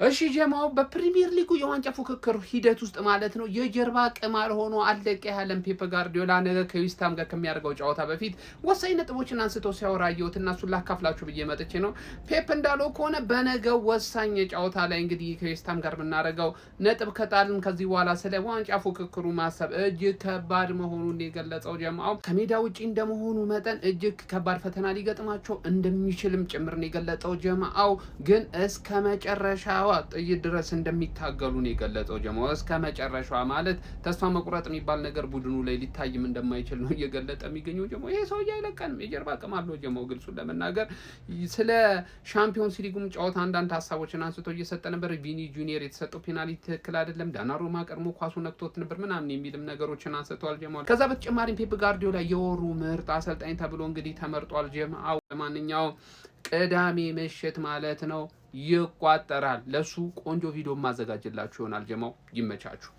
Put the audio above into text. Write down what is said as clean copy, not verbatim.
እሺ ጀማው፣ በፕሪሚየር ሊጉ የዋንጫ ፉክክር ሂደት ውስጥ ማለት ነው የጀርባ ቅማል ሆኖ አለቀ ያለን ፔፕ ጋርዲዮላ ነገ ከዌስትሃም ጋር ከሚያደርገው ጨዋታ በፊት ወሳኝ ነጥቦችን አንስቶ ሲያወራ አየሁት እና እሱን ላካፍላችሁ ብዬ መጥቼ ነው። ፔፕ እንዳለው ከሆነ በነገው ወሳኝ ጨዋታ ላይ እንግዲህ ከዌስትሃም ጋር የምናደርገው ነጥብ ከጣልን ከዚህ በኋላ ስለ ዋንጫ ፉክክሩ ማሰብ እጅግ ከባድ መሆኑን የገለጸው ጀማው ከሜዳ ውጪ እንደመሆኑ መጠን እጅግ ከባድ ፈተና ሊገጥማቸው እንደሚችልም ጭምር ነው የገለጸው። ጀማው ግን እስከ መጨረሻዋ ጥይት ድረስ እንደሚታገሉ ነው የገለጸው። ጀማው እስከ መጨረሻዋ ማለት ተስፋ መቁረጥ የሚባል ነገር ቡድኑ ላይ ሊታይም እንደማይችል ነው እየገለጠ የሚገኘው። ጀማው ይሄ ሰውዬ አይለቀንም፣ የጀርባ አቅም አለው ጀማው። ግልጹን ለመናገር ስለ ሻምፒዮንስ ሊጉም ጨዋታ አንዳንድ ሀሳቦችን አንስቶ እየሰጠ ነበር። ቪኒ ጁኒየር የተሰጠው ፔናልቲ ትክክል አይደለም፣ ዶናሩማ ቀድሞ ኳሱ ነክቶት ነበር ምናምን የሚልም ነገሮችን አንስተዋል ጀማው። ከዛ በተጨማሪም ፔፕ ጋርዲዮላ የወሩ ምርጥ አሰልጣኝ ተብሎ እንግዲህ ተመርጧል። ጀማው ለማንኛውም ቅዳሜ ምሽት ማለት ነው ይቋጠራል። ለሱ ቆንጆ ቪዲዮ ማዘጋጅላችሁ ይሆናል። ጀማው ይመቻችሁ።